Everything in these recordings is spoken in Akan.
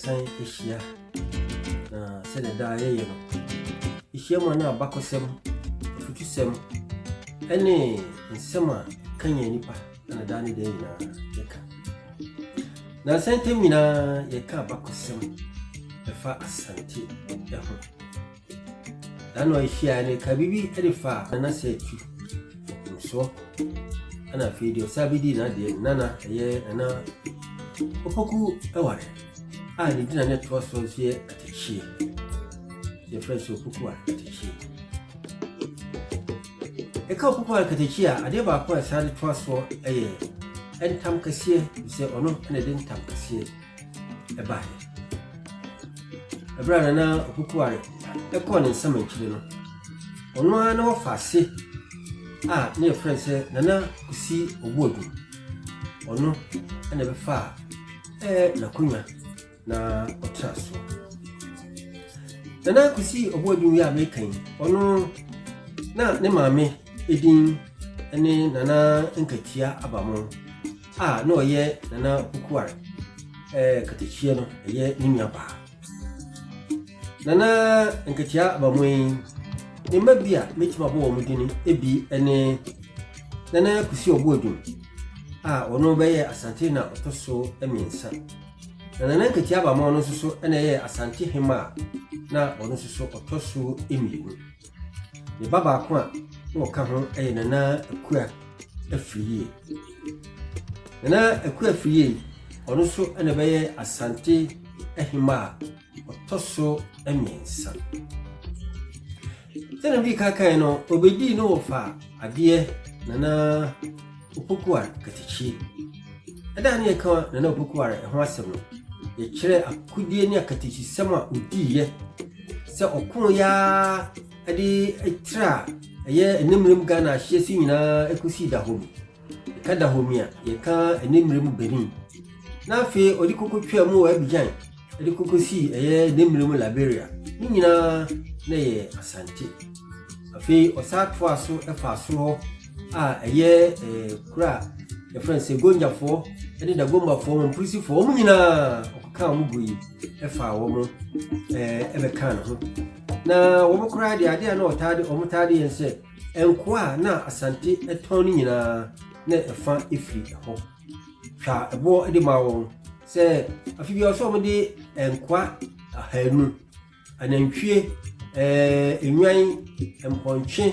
Yɛasan ahyia, na sɛdeɛ daa yɛyɛ no, yɛhyia mu a na abakɔsɛm, afutusɛm, ne nsɛm a ɛkanyan nnipa na daa ne daa nyinaa yɛka. Nansa ntam nyinaa yɛka abakɔsɛm ɛfa Asante ho. Da no a yɛhyiaeɛ no, yɛkaa biribi de faa Nana Sɛ Atu nsoɔ, ɛna afei deɛ ɔsan bɛdii n'adeɛ, Nana ɛyɛ Nana Opoku Ware a ne gyina ne toa soɔ nso yɛ Katakyie. Yɛfrɛ nso Opoku Ware Katakyie. Ɛka Opoku Ware Katakyie a, adeɛ baako a ɛsan de toa soɔ yɛ ntam kɛseɛ, sɛ ɔno na ɛde ntam kɛseɛ ɛbaeɛ. Ɛberɛ a Nana Opoku Ware kɔɔ ne nsam akyire no, ɔno ara na wɔfa ase a ne yɛfrɛ no sɛ Nana Kusi Obuodu. Ɔno na ɛbɛfaa ɛɛ n'akonnwa na ɔtena soɔ. Nana Kusi Obuodu yi a meka yi, ɔno na ne maame edin ne Nana Nkatia Abamo a na ɔyɛ Nana Opokuare ɛɛ katakyie no ɛyɛ ne nuabaa. Nana Nkatia Abamoa yi, ne mma bi a mɛtumi abɔ wɔn din bi ne Nana Kusi Ɔboadum a ɔno bɛyɛ Asante na ɔtɔ so mmiɛnsa. Na Nana Nkatia Abamoa no nso so na ɛyɛ Asante Hema a na ɔno nso so ɔtɔ so mmienu. Ne ba baako a na ɔka ho yɛ Nana Akua Afriyie. Nana Akua Afriyie, ɔno nso na ɛbɛyɛ Asante ahemmaa a ɔtɔ so mmiɛnsa. Sɛdeɛ mede ka kan no, ɔbɛdii no wɔfa adeɛ Nana Opokuare Katakyie. Ɛda ne yɛka Nana Opokuare ho asɛm no, yɛkyerɛ akodie ne akatakyisɛm a ɔdiiɛ sɛ ɔko yaa de tra ɛyɛ ɛnɛ mmerɛ mu Ghana ahyeɛ so nyinaa ɛkɔsii Dahomey. Yɛka Dahomey a, yɛka ɛnɛ mmerɛ mu Benin. Na afei ɔde koko twaa mu wɔ Abidjan de koko sii ɛyɛ ɛnɛ mmerɛ mu Liberia. Ne nyinaa na ɛyɛ Asante. Afei ɔsan toaa so faa soro hɔ a ɛyɛ kuro a yɛfrɛ no sɛ Gonjafoɔ ne Dagombafoɔ, Mampurisifoɔ, wɔn nyinaa ɔkɔkaa wɔn gu yi faa wɔn ɛbɛkaa ne ho. Na wɔn koraa deɛ adeɛ a na ɔtaa de wɔn taa de yɛn sɛ nkoa a na Asante tɔn no nyinaa na ɛfa firi ɛhɔ. Twa ɛboɔ de maa wɔn sɛ afe biara sɛ wɔde nkoa 200 Anantwie, nnwan, mpɔnkye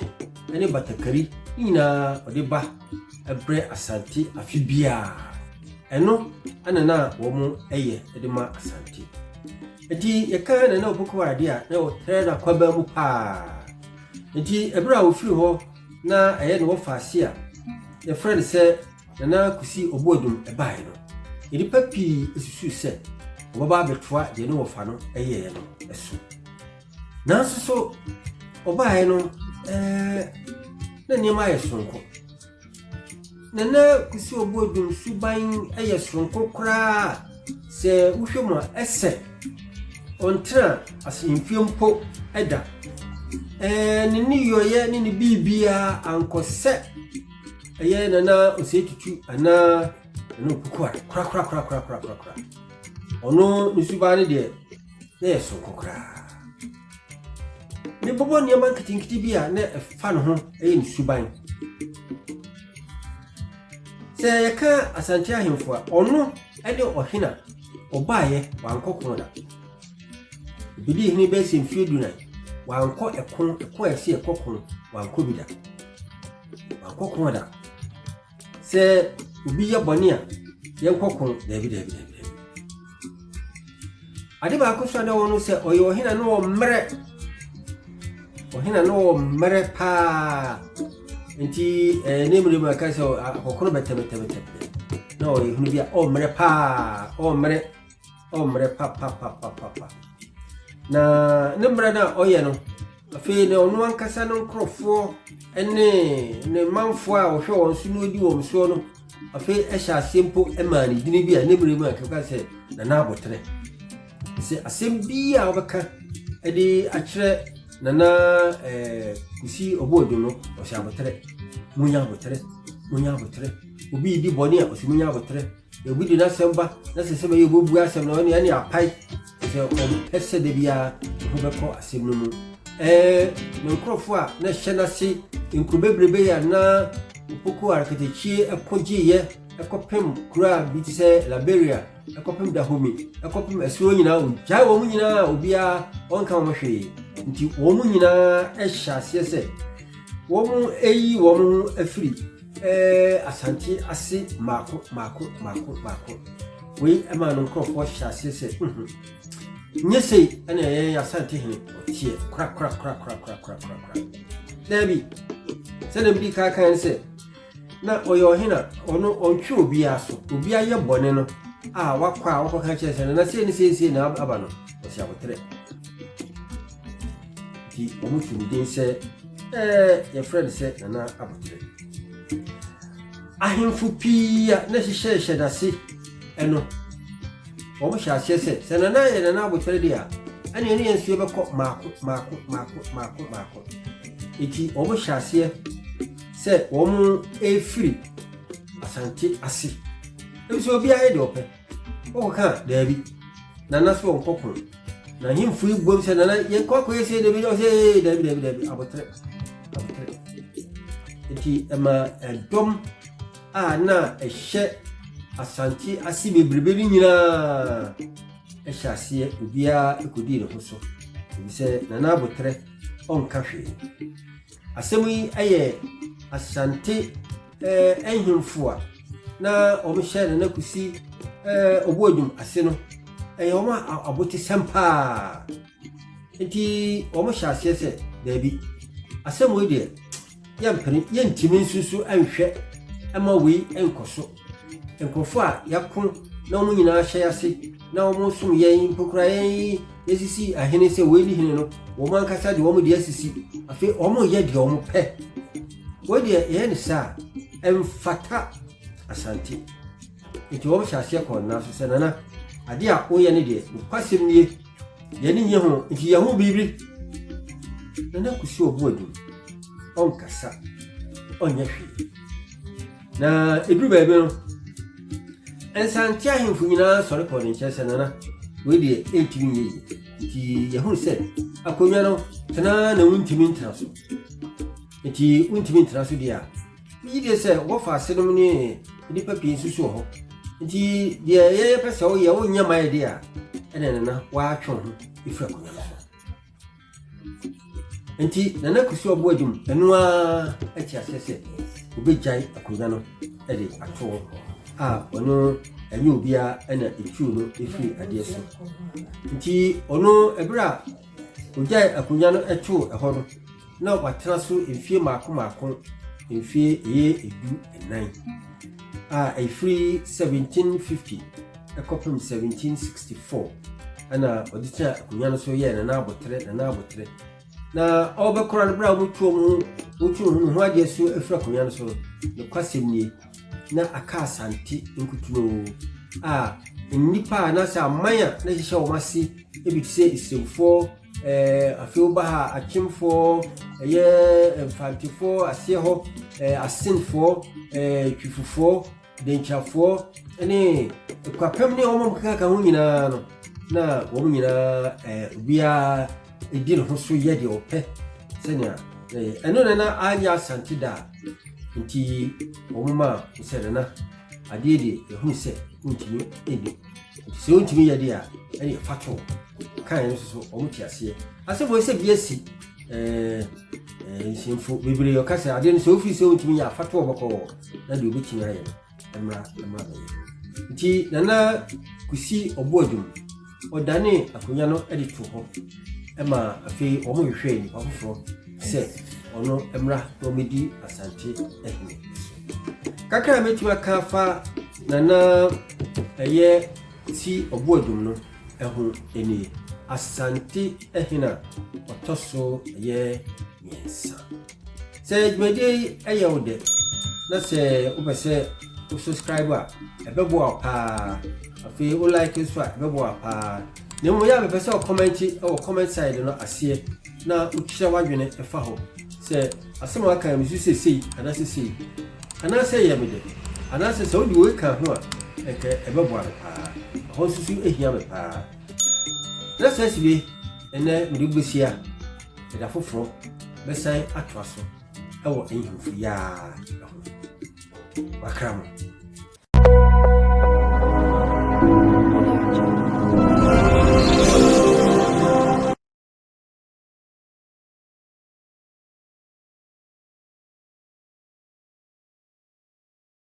ne batakari ne nyinaa ɔde ba brɛ Asante afe biara. Ɛno na na wɔyɛ de ma Asante. Nti yɛka Nana Opoku Ware a, na ɔtrɛ n'akwaban mu paa. Nti ɛberɛ a ɔfiri hɔ na ɛyɛ ne wɔfa ase a yɛfrɛ no sɛ Nana Kwesi Obuadum baeɛ no, nnipa pii susuu sɛ ɔbɛba abɛtoa deɛ ne wɔfa no yɛeɛ no so. Nanso so ɔbaeɛ no, ɛɛ, na nneɛma ayɛ soronko. Nana Kwesi Obuadum suban yɛ soronko koraa sɛ wohwɛ mu a ɛsɛ ɔntena asɛmfie mpo da. Ɛɛ, ne nneyɔeɛ ne ne biribiara ankɔ sɛ Ɛyɛ Nana Osei Tutu anaa Nana Opoku a korakorakorakorakorakora. Ɔno ne suban no deɛ na yɛ soronko koraa. Mebobɔ nneɛma nketenkete bi a na ɛfa ne ho yɛ ne suban. Sɛ yɛka Asante ahemfo a, ɔno ne ɔhene a ɔbaeɛ wankɔ ko da. Obedii hene bɛyɛ sɛ mfeɛ dunan, wankɔ ɛko, ɛko a ɛsɛ ɛkɔ ko, wankɔ bi da. Wankɔ ko da. Sɛ obi yɛ bɔne a, yɛnkɔ ko. Daabi, daabi, daabi, daabi. Ade baako so a na ɛwɔ no sɛ ɔyɛ ɔhene a na ɔmmerɛ. Ɔhene a na ɔmmerɛ paa. Nti ɛɛ ne mmerɛ mu aka sɛ akɔkono bɛtɛbɛtɛbɛtɛ. Na ɔyɛ hene bi a ɔmmerɛ paa, ɔmmerɛ, ɔmmerɛ papapapapa. Na ne mmerɛ no a ɔyɛ no, Afei na ɔno ankasa no nkurɔfoɔ ne ne manfoɔ a ɔhwɛ wɔn so na ɔdi wɔn soɔ no, afei ɛhyɛ aseɛ mpo maa ne dini bi a ne mmerɛ mu a kɛkɛ sɛ Nana Aboterɛ. Sɛ asɛm bi a wɔbɛka de akyerɛ Nana eh, Kusi Ɔboɔdum no, ɔhyɛ aboterɛ. Munya aboterɛ, munya aboterɛ. Obi di bɔne a, ɔsɛ munya aboterɛ. Obi de n'asɛm ba na sɛ sɛ bɛyɛ obobu asɛm na ɔne ɛne apae sɛ ɔmpɛ sɛ da biara ne ho bɛkɔ asɛm no mu. Ɛɛ ne nkurɔfoɔ a na ɛhyɛ n'ase nkuro bebrebe yi a na Opoku Arakakyie ɛkɔ gyeeɛ ɛkɔpem kuro a bi te sɛ Liberia, ɛkɔpem Dahomey, ɛkɔpem asuo nyinaa, ogyae wɔn nyinaa, obiara ɔnka wɔn hwee. Nti wɔn nyinaa ɛhyɛ aseɛ sɛ wɔn ayi wɔn ho afiri Asante ase mmaako mmaako mmaako mmaako. Wei ɛmaa no nkurɔfoɔ hyɛ aseɛ sɛ nyɛ sei ɛna ɛyɛ Asante hene ɔteɛ korakorakorakorakorakorakora. Daabi, sɛdeɛ medi kan kan sɛ na ɔyɛ ɔhene a ɔno ɔntwe obiara so. Obiara yɛ bɔne no a wakɔ a wakɔka kyerɛ sɛ nana sei ne sei sei na aba no, ɔsi abotrɛ. Nti wɔn tu ne din sɛ yɛfrɛ no sɛ Nana Abotrɛ. Ahemfo pii a na hyehyɛ n'ase ɛno, wɔn hyɛ aseɛ sɛ sɛ Nana yɛ Nana Abotrɛ deɛ a, ɛne ɛne yɛn nso yɛbɛkɔ maako maako maako maako maako. Nti wɔn hyɛ aseɛ sɛ wɔn efiri Asante ase. Ebi sɛ obiara yɛ deɛ ɔpɛ. Wɔkɔka daabi. Nana so wɔn kɔko. Na ahemfo yi bom sɛ nana yɛnkɔ akɔyɛ sɛ dabi ɔsɛ ee dabi dabi dabi abotrɛ abotrɛ. Nti ɛma ɛdɔm a na ɛhyɛ Asante ase bebrebe no nyinaa ɛhyɛ aseɛ obiara kɔdii ne ho so. Efisɛ Nana Abotrɛ ɔnka hwee. Asɛm yi yɛ Asante nhemfo a na wɔhyɛ Nana Kusi Obuadum ase no, ɛyɛ wɔn abotesɛm paa. Nti wɔhyɛ aseɛ sɛ daabi, asɛm wei deɛ yɛmpene, yɛntumi nso so nhwɛ ma wei nkɔ so. Nkurɔfoɔ a yɛako na wɔn nyinaa hyɛ ase na wɔn som yɛn mpo koraa yɛn yɛsisi ahene sɛ wei ne hene no, wɔn ankasa de wɔn deɛ asisi. Afei wɔn yɛ deɛ wɔn pɛ. Wei deɛ yɛyɛ ne saa a, ɛmfata Asante. Nti wɔn hyɛ aseɛ kɔɔ nna so sɛ nana, adeɛ a woyɛ no deɛ nokwasɛm nie, yɛne nye ho, nti yɛ ho biribi. Nana Kusi Obuadum, ɔnkasa, ɔnyɛ hwee. Na ɛduru baabi no, Nsante ahemfo nyinaa sɔre kɔɔ ne nkyɛn sɛ nana, wei deɛ ɛntumi nyɛ yie. Nti yɛhunu sɛ akonnwa no tena na wontumi ntena so. Nti wontumi ntena so deɛ a, megye die sɛ wɔfa asenom ne nnipa pii nso so wɔ hɔ. Nti deɛ yɛyɛ pɛ sɛ woyɛ wonyɛ ma yɛ deɛ a, ɛna nana woatwe wo ho ɛfiri akonnwa no so. Nti Nana Kusi Ɔboadum ɛno ara te aseɛ sɛ obɛgyae akonnwa no de ato hɔ a ɔno ɛnyɛ obiara ɛna ɛtuu no ɛfiri adeɛ so. Nti ɔno ɛberɛ a ogyae akonnwa no too ɛhɔ no, na watena so mfie mmaako mmaako mfie ɛyɛ 14 a ɛfiri 1750 ɛkɔpem 1764 ɛna ɔde tena akonnwa no so yɛɛ Nana Abotrɛ Nana Abotrɛ. Na ɔbɛkora no berɛ a wɔtu wɔn ho wɔtu wɔn ho adeɛ so afiri akonnwa no so no, nokwasɛm nie, na aka Asante nkutunoo a nnipa a anaasɛ aman a na ɛhyehyɛ wɔn ase ebi te sɛ Esremfoɔ, afei woba ha Akyemfoɔ, ɛyɛ Mfantefoɔ aseɛ hɔ, Asenfoɔ, Twifofoɔ, Denkyirafoɔ ne Akuapem ne wɔn a wɔkeka ho nyinaa no, na wɔn nyinaa obiara di ne ho so yɛ deɛ ɔpɛ sɛnea ɛno na na anyɛ Asante da a nti wɔn ma sɛ nana adeɛ deɛ yɛhunu sɛ wontumi nni. Nti sɛ wontumi yɛ deɛ a ɛne ɛfa to kan no nso so wɔn te aseɛ. Asɛm wɔ sɛ bi asi nsiemfo bebree ɔka sɛ adeɛ no sɛ wofiri sɛ wontumi yɛ afa to bɔkɔɔ na deɛ obɛtumi ayɛ no mmra mmra bɛyɛ. Nti Nana Kusi Ɔboadum ɔdane akonnwa no de to hɔ ma afei wɔn hwehwɛɛ nipa foforɔ sɛ ɔno mmra na ɔmmɛdi Asante ahene so. Kakra a mɛtumi aka afa Nana ɛyɛ Ti Ɔboadum no ho nie. Asante hene a ɔtɔ so ɛyɛ 3. Sɛ dwumadie yi ɛyɛ wo dɛ na sɛ wopɛ sɛ wo subscribe a, ɛbɛboa wo paa. Afei wo like nso a, ɛbɛboa wo paa. Na mmom yɛ a mepɛ sɛ wo comment wɔ comment side no aseɛ na wokyerɛ w'adwene ɛfa hɔ sɛ asɛm a aka yi mesu sɛ sei anaasɛ sei anaasɛ ɛyɛ me dɛ anaasɛ sɛ wode wei ka ho a Ɛnka ɛbɛboa me paa. Ɛhɔ nso so hia me paa. Na saa sibe ɛnɛ mede wobɛsia ɛda foforɔ bɛsan atoa so ɛwɔ nhemfo yaa ho. Wakra mo.